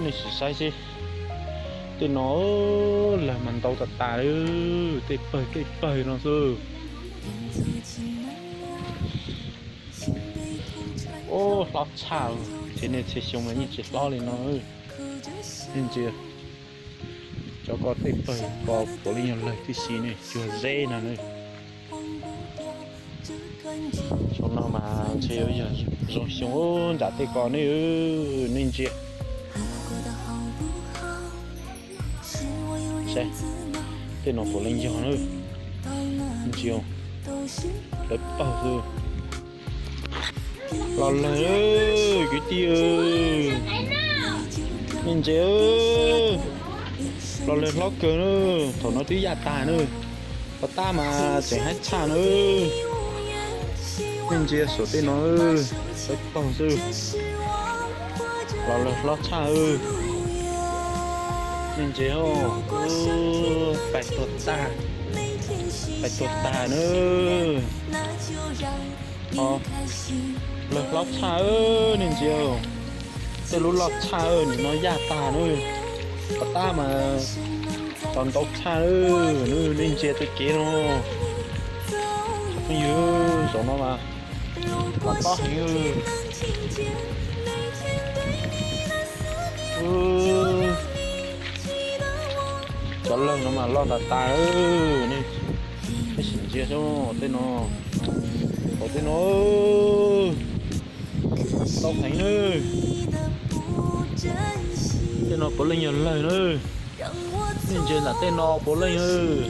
Nej sim saib xwb, tej no lawg mas ntau tas tas li, tej pawg tej pawg no xwb. Hlob tshaj, ces nej txhia xyoo mas yeej tsis hlob li no. Nej ntsia, cov ko tej pawg ko puav leej yog lawg tib si ne, cuag zeb no na. Xyoo no mas ntshe yuav yog zoo xyoo nram tej ko ne, nej ntsia. Saib, tej no puav leej yog na. Ntsia, lawv pawg xwb. Los lawg kwv tij, nej ntsia, los lawg hlob kawg na, thaum no twb yaj tag na, pov tab mas tseem haib tshaj na. Nej ntsia saum tej no, lawv pawg xwb, los lawg hlob tshaj. Nej ntsia, pais tuag tag, pais tuag tag na. Lawg hlob tshaj, nej ntsia, tej lub loj tshaj, nim no yaj tag na, pov tab mas tau ntau tshaj. Nej ntsia tej kev no, phooj ywg, saum no mas los tob heev. Cov lawg no mas loj tas tas, nej sim ntsia tej no, hauv tej no, ntau heev na. Tej no puav leej yog lawg na. Nej ntsia nram tej no puav leej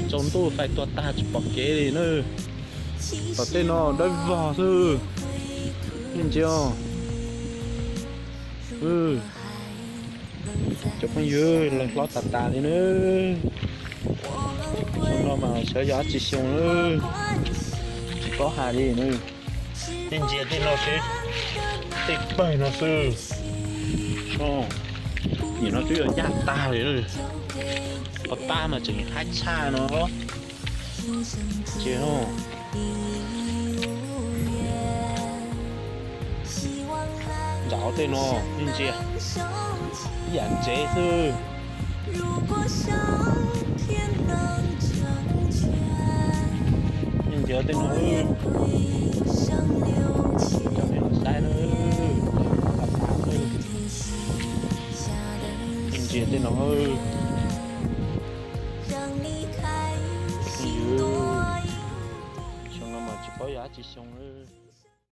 tsaus ntuj fais tuag tag tsis pom kev li na. Tom tej no dawb vog xwb. Nej ntsia, cov phooj ywg, lawg hlob tas tas li na. Xyoo no mas xyov yog dab tsi xyoo na, tsis paub hais li na. Nej ntsia tej no seb, tej pawg no xwb. Nim no twb yuav yaj tag li, pov tab mas tseem haib tshaj no. Ntsia, nram tej no nej ntsia, ib yam ntsev xwb. Nej ntsia tej no, cov nej los saib na, nej ntsia tej no, xyoo no mas tsis paub yog dab tsi xyoo na.